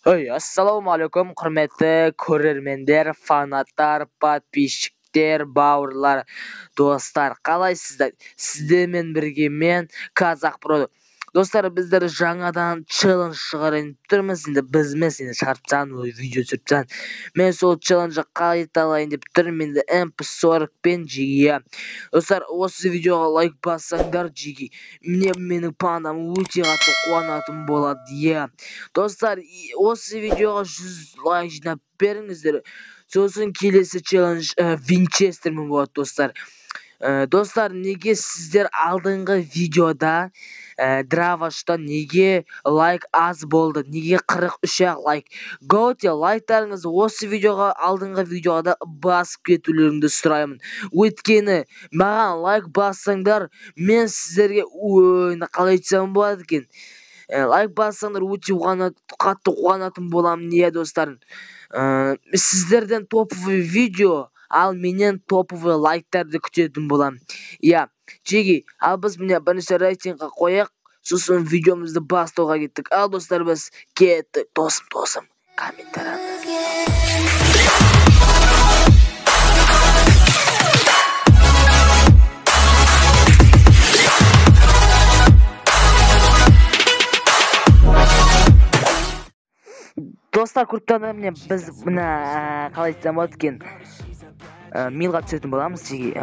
Ой, ассалаумағалейкум, құрметті көрермендер, фанаттар, подписчиктер, бауырлар, достар, қалайсыздар? Сіздермен бірге мен, Қазақ Про. Достар, біздер жаңадан челлендж шығарайын деп тұрмыз. Енді біз емес, енді шығарып тастаған, видео түсіріп тастаған. Мен сол челленджді қайталайын деп тұрмын. Енді MP40 пен жиі. Достар, осы видеоға лайк бассаңдар, жиі. Міне менің пандам өте қатты қуанатын болады, иә. Достар, осы видеоға 100 лайк жинап беріңіздер. Сосын келесі челлендж Винчестермен болады, достар. Достар, неге сіздер алдыңғы видеода Дравашта неге лайк аз болды? Неге 43-ақ лайк? Готе, лайктарыңызды осы видеоға, алдыңғы видеоға да басып кетулеріңді сұраймын. Өйткені маған лайк бассаңдар, мен сіздерге қалай айтсам болады екен? Лайк бассаңдар өте қатты қуанатын боламын, не достар? Сіздерден топовый видео, ал менен топовый лайктарды күтетін боламын. Иә, жеге, ал біз міне бірінші рейтингқа қояйық, сосын видеомызды бастауға кеттік. Ал достар, біз кеттік. Досым, досым, комментарий. Достар, көріп тұрғандай, міне біз мына қалай айтсам болады екен, милға түсетін боламыз. Жеге,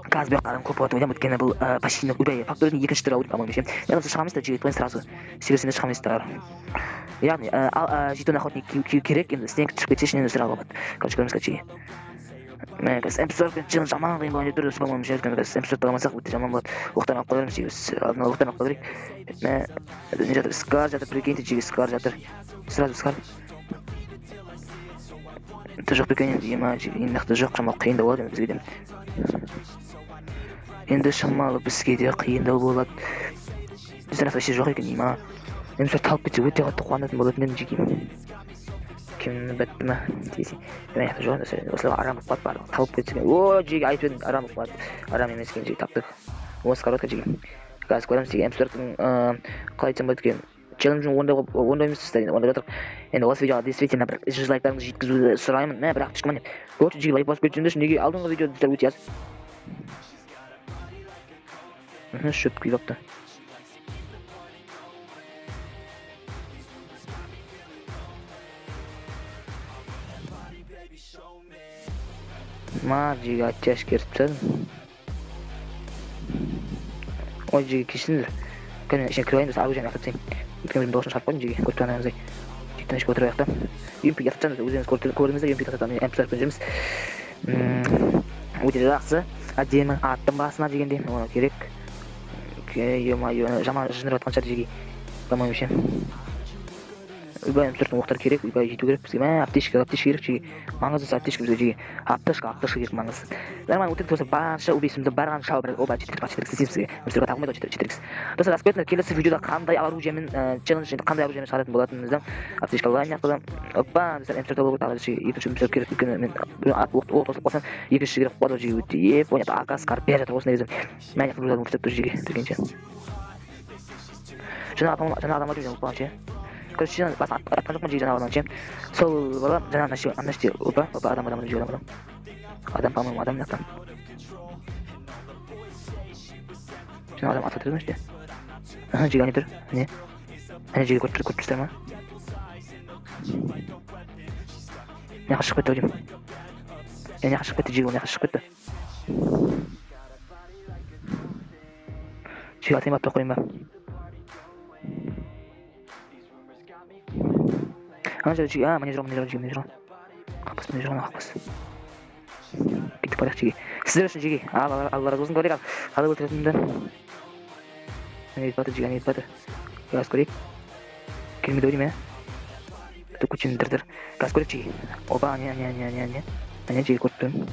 қазір бұл жақта адам көп болады ойлаймын, өйткені бұл почти ойбай, фактордың екінші түрі ауыр, по-моему, ше. Яғни шыға алмайсыздар, жеге, сразу секірсеңдер шыға алмайсыздар. Яғни, ал, жетон охотник кию керек, енді снег шығып кетсе ішінен өздері алуға болады. Короче, көреміз, жеге. Міне, қазір MP40 пен челлендж жаман қиын болайын деп тұр, по-моему, ше, өйткені қазір MP40 алмасақ өте жаман болады. Оқтан алып қоя береміз, жеге, біз алдын ала оқтан алып қоя берейік. Міне, не жатыр, скар жатыр, прикиньте, жеге, скар жатыр. Сразу скар. Жоқ екен енді, ема, жеге, енді нақты жоқ, шамалы қиындау болады енді бізге де. Енді шамалы бізге де қиындау болады. Бізде вообще жоқ екен, ема. Енді сол талып кетсе өте қатты қуанатын болатын едім, жеге. Кім бітті ме? Десе, мына жақта жоқ енді, осылай арам болып қалады барлығы. Талып кетсе екен. О, жеге, айтып едім, арам болып қалады. Арам емес екен, жеге, таптық. Осы коротко, жеге. Қазір көреміз, жеге, М40-тың, қалай айтсам болады екен? Челленджін орындаймыз достар, енді орындап жатырмық. Енді осы видеоға действительно бір 100 лайктарыңызды жеткізуді сұраймын. Мә, бірақ ешкім не. Короче, жеге, лайк басып кетсеңдерші, неге алдыңғы видеода достар өте аз. Шөп күйіп алыпты. Ма, жеге, оттяжка беріп тастадым. Ой, жеге, кешіріңдер. Кәне, ішіне кіріп алайын, достар, оружиені ақтап тастайын. Өйткені өзім дауысын шығарып қойдым, жеге, көріп тұрғандарыңыздай. Жігіттен ішіп отырайық та. UMP ге атып тастаңыз, өздеріңіз көрдіңіздер, UMP ге атып тастадым, MP пен жүрміз. Өте жақсы, әдемі, аттың басына дегенде, оны керек. Ё-моё, жаман жындырып жатқан шығар, жеге, по-моему, ше. Ойбай, М4-тің оқтары керек, ойбай, жету керек бізге. Мә, аптечка, аптечка керек, жеге. Маңыздысы аптечка бізге, жеге. Аптечка, аптечка керек маңыздысы. Нормально, өтірік болса, барынша убийствомды барғанша бір, опа, жетірік, жетірік істейміз бізге. М4-ға тағылмайды ғой, жетірік. Достар, жазып кетіңдер, келесі видеода қандай оружиемен, челлендж, енді қандай оружиемен шығаратын болатынымызды. Аптечка алайын, ақтадан. Опа, достар, М4 алу керек, тағы да жеге, екінші М4 керек, өйткені мен бір оқ тосылып қалсам, екінші керек болады, жеге, өте еп, ойнап, АК, скар бәрі жатыр осы негізі. Мә, жақсы бір адам тұр, жеге, прикиньте. Жаңа адам, жаңа адам айтып, жаңа ше. Короче, жаңа бас атқан жоқпын, жеге, жаңа адам ше. Сол бала, жаңа ана жерде, ана жерде, опа, опа, адам, адам, жеге, адам, адам. Адам, по-моему, адам мына жақтан. Жаңа адам атып тұр ма жерде? Аха, жеге, ане тұр, міне. Ане жеге, көріп тұр, көріп тұрсыздар ма? Мына жаққа шығып кетті ау деймін. Мына жаққа шығып кетті, жеге, мына жаққа шығып кетті. Жеге, атайын ба, атпай қояйын ба? Ана жерде жеге, а, міне жүр, міне жүр, жеге, міне жүр. Қақпас, міне жүр, ана қақпас. Кетіп барайық, жеге. Сіздер үшін, жеге. Ал, ал, алла разы болсын, көрейік, ал. Қалай өлтіретінімді. Міне кетіп жатыр, жеге, ана кетіп жатыр. Газ көрейік. Келмейді ау деймін, ә? Тіпті көшені дір-дір. Газ көрейік, жеге. Опа, ане, ане, ане, ане, ане. Ане, жеге, көріп тұрмын.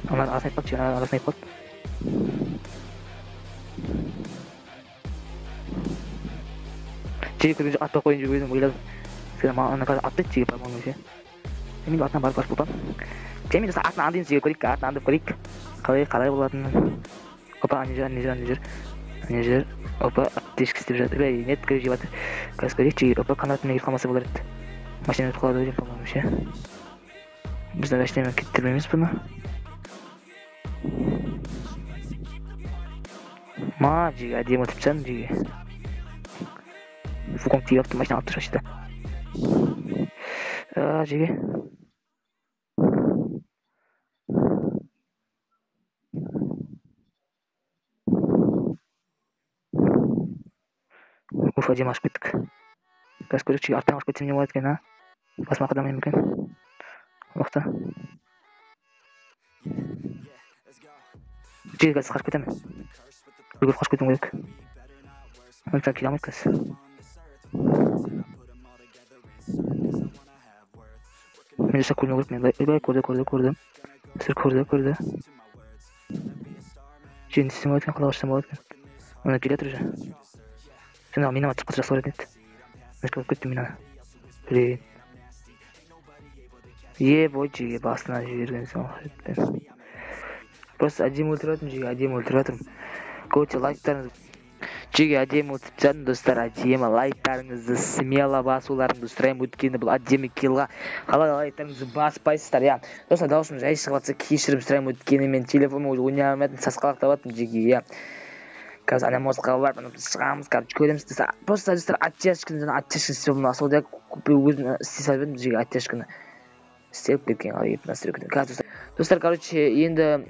Аналар арасына айтып қалды, жеге, аналар арасына айтып қалды. Жеге көрген жоқ, атпай қояйын деп өзім ойладым. Өйткені маған ана қазір атты жеге, по-моему, ше. Мен артынан барып барып ұлтам. Және мен достар, артынан аңдаймыз, жеге, көрейік, артынан аңдып көрейік. Қалай, қалай болатынын. Опа, ана жер, ана жер, ана жер. Ана жер. Опа, аптечка істеп жатыр. Бәй, нет, жеп жатыр. Қазір көрейік, жеге. Опа, канатымен кетіп қалмаса болар еді. Машина өтіп қалады ғой, по-моему, ше. Біз машинамен кеттірмейміз бұны. Ма, жеге, әдемі өтіп тастадым, жеге. Фуконг тиіп алыпты, машина алып тұр вообще-то. Жеге. Уф, әдемі ашып кеттік. Қазір көрейік, жеге, арттан ашып кетсем не болады екен, а? Басыма қадамай ма екен? Уақыты. Жеге, қазір қашып кетемін. Үлгеріп қашып кетуім керек. Өлтіріп келе алмайды қазір. Мен жасап көрмеу керек, мен былай, көрді, көрді, көрді. Сір көрді, көрді. Жеге, не істесем болады екен, қалай қашсам болады екен? Ана келе жатыр уже. Сонда мені атып қалса жақсы болар еді. Мешке болып кетті мен ана. Блин. Е, бой, жеге, басына жіберген соң. Просто әдемі өлтіріп жатырмын, жеге, әдемі өлтіріп жатырмын. Короче, лайктарыңыз. Жеге, әдемі өлтіріп тастадым, достар, әдемі. Лайктарыңызды смело басуларыңызды сұраймын, өйткені бұл әдемі киллға қалай лайктарыңызды баспайсыздар, иә. Достар, дауысым жай шығып жатса кешірім сұраймын, өйткені мен телефонмен уже ойнай алмайтын, сасқалақтап жатырмын, жеге, иә. Қазір ана мостқа барып, ана біз шығамыз, короче, көреміз. Достар, просто, достар, оттяжканы, жаңа оттяжканы істеп алдым, сол да өзім істей салып едім, жеге, оттяжканы істеп кеткен, қалай кетіп настройкадан. Қазір, достар, достар, короче, енді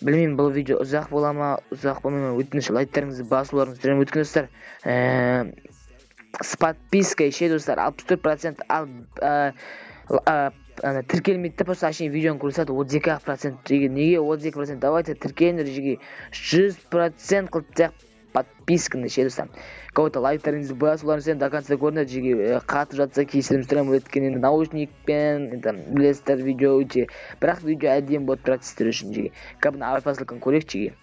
білмеймін, бұл видео ұзақ бола ма, ұзақ болмай ма, өтініш лайктарыңызды басуларыңызды сұраймын. Өйткені, достар, с подпиской ше, достар, 64%, ал, ана, тіркелмейді де, просто әшейін видеоны көрсетеді, 32%. Жеге, неге 32%? Давайте тіркеліңдер, жеге, 100% қылып тастайық подписканы ше, достар. Кого-то лайктарыңызды басуларыңызды сұраймын, до конца көріңдер, жеге, қатып жатса кешірім сұраймын, өйткені енді наушникпен, енді білесіздер, видео өте, бірақ видео әдемі болып тұрады сіздер үшін, жеге. Кәдімгі авиапосылканы көрейік, жеге.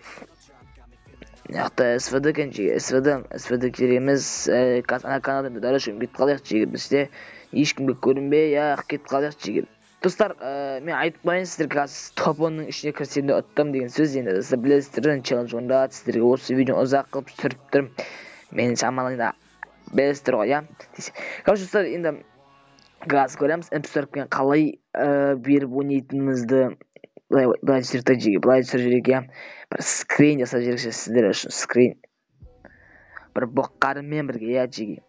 Мына жақта СВД екен, жеге, СВД, СВД керек емес, қазір ана каналдан да дальше кетіп қалайық, жеге, бізде ешкімге көрінбей ақ кетіп қалайық, жеге. Достар, мен айтып қояйын сіздерге, қазір топ онның ішіне кірсем де ұттым деген сөз. Енді достар, білесіздер, челлендж орындалады, сіздерге осы видеоны ұзақ қылып түсіріп тұрмын. Мен шамалы енді білесіздер ғой, иә. Короче, достар, енді газ көреміз, М сорок пен қалай беріп ойнайтынымызды. Былай, былай түсіріп та, жеге, былай түсіріп жіберейік, иә. Бір скрин жасап жіберейікші сіздер үшін, скрин. Бір боққарымен бірге, иә, жеге.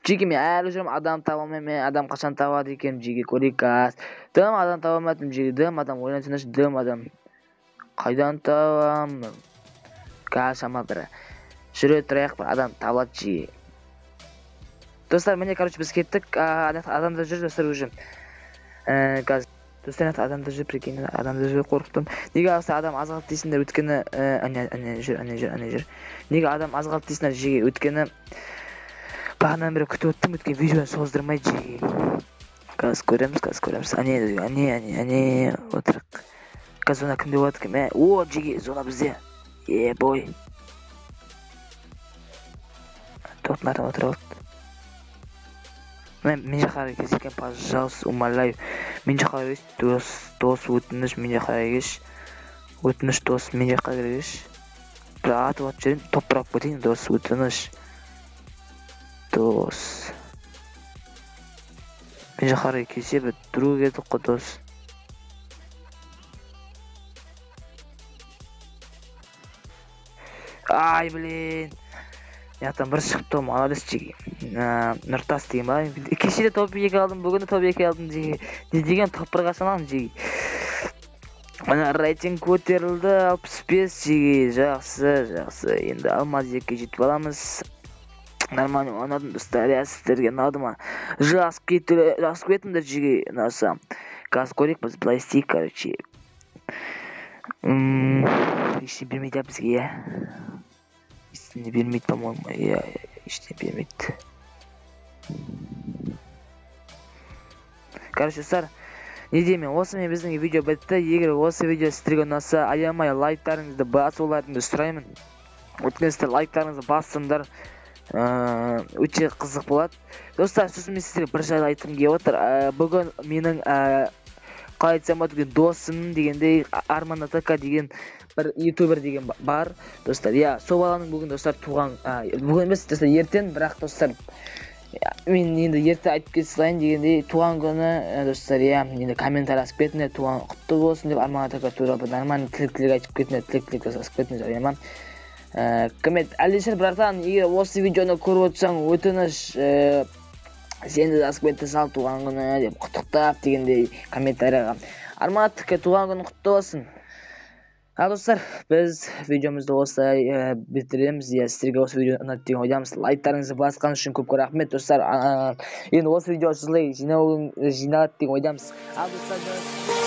Жеге, мен әлі жүрмін, адам таба алмаймын, мен адам қашан табады екенмін, жеге, көрейік қазір. Дым адам таба алмадым, жеге, дым адам, ойлансаңдаршы, дым адам. Қайдан табамын? Қазір шама бір жүре тұрайық, бір адам табылады, жеге. Достар, міне, короче, біз кеттік. Ана жақта адамдар жүр, достар, уже. Қазір. Достар, ана жақта адамдар жүр, прикинь, адамдар жүр, қорықтым. Неге аса адам аз қалды дейсіңдер, өйткені, әне, әне жүр, әне жүр, әне жүр. Неге адам аз қалды дейсіңдер, жеге, өйткені бағанадан бері күтіп отырмын, өйткені видеоны создырмай, жеге. Қазір көреміз, қазір көреміз. Әне, әне, әне, әне, отырық. Қазір зона кімде болады екен? Мә, о, жеге, зона бізде. Е, бой. Тоқтың артына отырып алды. Мә, мен жаққа қарай келсе екен, пожалуйста, умоляю. Мен жаққа қарай келші, дос, дос, өтініш, мен жаққа қарай келші. Өтініш, дос, мен жаққа қарай келші. Бір атып атып жіберейін, топ бұрап кетейін, дос, өтініш. Дос. Мен жаққа қарай келсе, бір друг едік қой, дос. Ай, блин. Мына бір шығып тұр, молодец, жеге. Нұртас деген ба? Кеше де топ 2 алдым, бүгін де топ 2 алдым, жеге. Не деген топ бір қашан аламын, жеге. Мына рейтинг көтерілді, 65, жеге. Жақсы, жақсы. Енді алмаз 2-ге жетіп аламыз. Нормально ойнадым, достар, иә, сіздерге ұнады ма? Жазып кетіңдер, жеге, ұнаса. Қазір көрейік, біз былай істейік, короче. Ештеңе бермейді, иә, бізге, иә. Ештеңе бермейді, по-моему, иә, ештеңе бермейді. Короче, достар, не деймін, осымен біздің видео бітті. Егер осы видео сіздерге ұнаса, аямай лайктарыңызды басуларыңызды сұраймын. Өйткені сіздер лайктарыңызды бассаңдар, өте қызық болады. Достар, сосын мен сіздерге бір жайлы айтқым келіп отыр. Бүгін менің Қалай айтсам болады екен, досым дегендей, Арман Атака деген бір ютубер деген бар, достар. Иә, сол баланың бүгін, достар, туған, бүгін емес, достар, ертең, бірақ, достар, мен енді ерте айтып кете салайын дегендей, туған күні, достар, иә, енді комментарий жазып кетіңдер, туған құтты болсын деп, Арман Атака туралы бір нормальный тілек айтып кетіңдер, тілек жазып кетіңдер, иә ма? Кім еді? Әлішер, братан, егер осы видеоны көріп отырсаң, өтініш, сен де жазып кете сал туған күні деп құттықтап дегендей комментарийға. Арман Атака, туған күні құтты болсын. Ал, достар, біз видеомызды осылай бітіреміз. Иә, сіздерге осы видео ұнады деген ойдамыз. Лайктарыңызды басқан үшін көп көп рахмет, достар. Енді осы видео осылай жиналады деген ойдамыз. Ал, достар.